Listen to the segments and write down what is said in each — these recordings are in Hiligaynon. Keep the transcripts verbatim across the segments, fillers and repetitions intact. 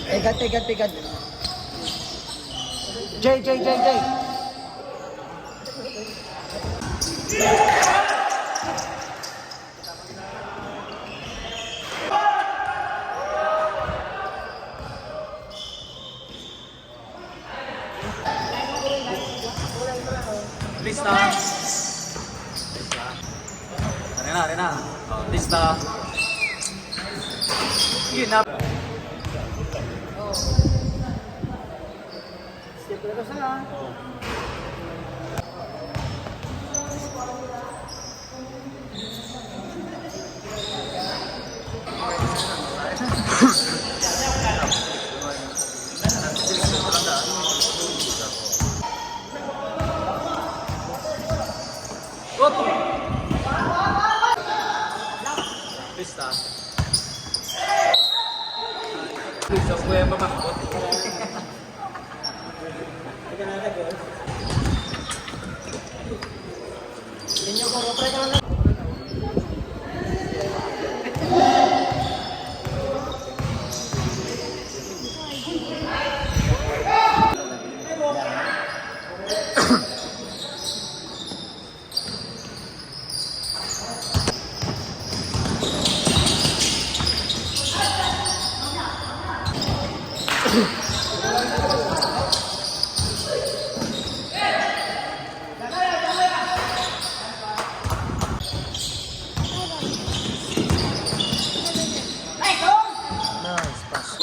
Pegad, pegad, pegad. Jay, Jay, Jay, Jay. Lista. Lista. Arena, arena. Oh, lista. Yun na. Pista. Sa kuya mamakot. Nice pass.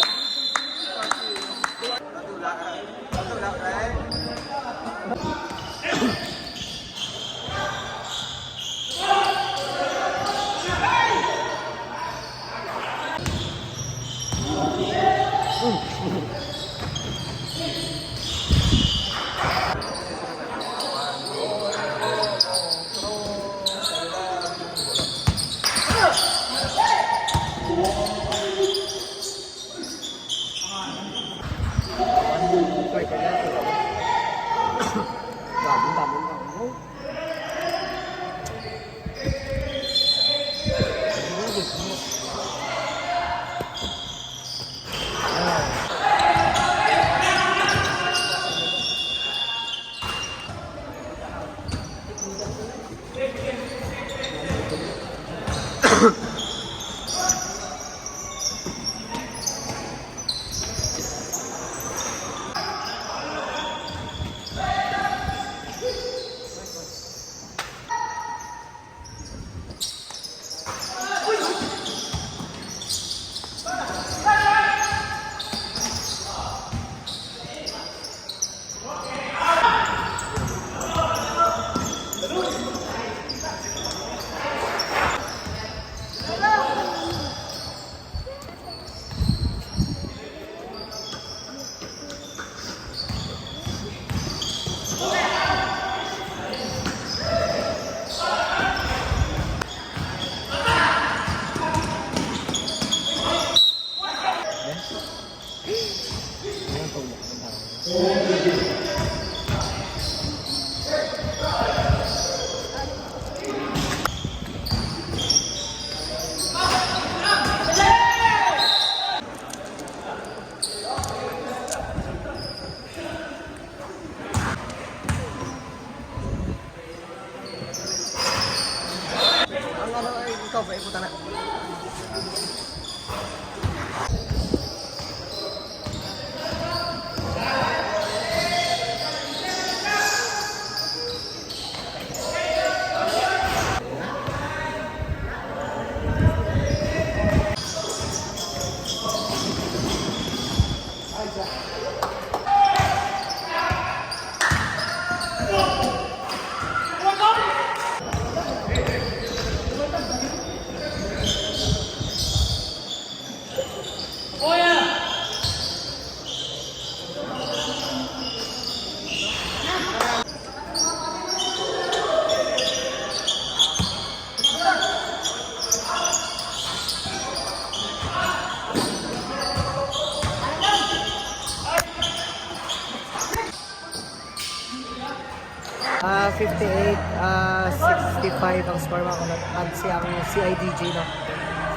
Ah, fifty-eight, ah, sixty-five ang score, mga kulot. At si ang C I D J, no?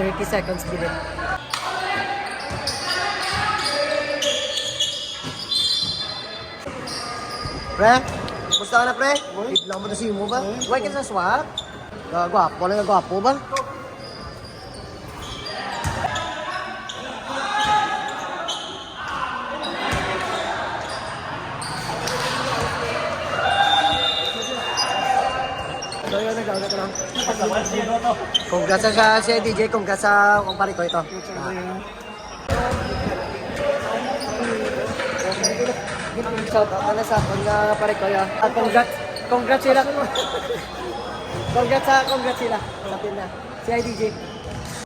Thirty seconds bilit. Pre, kumusta ka na, pre? Uy. Bigla mo na si mo ba? Uy. Why ka sa swak? Gagwapo lang, gagwapo ba? So, yun, nag-auna ko lang. Congrats sa, sa C I D J, congrats sa kumpare ko ito. Shout out na sa akon nga pare ko, ya. Ah, congrats, congrats sila. Congrats sa, congrats sila. Sa pin na. C I D J.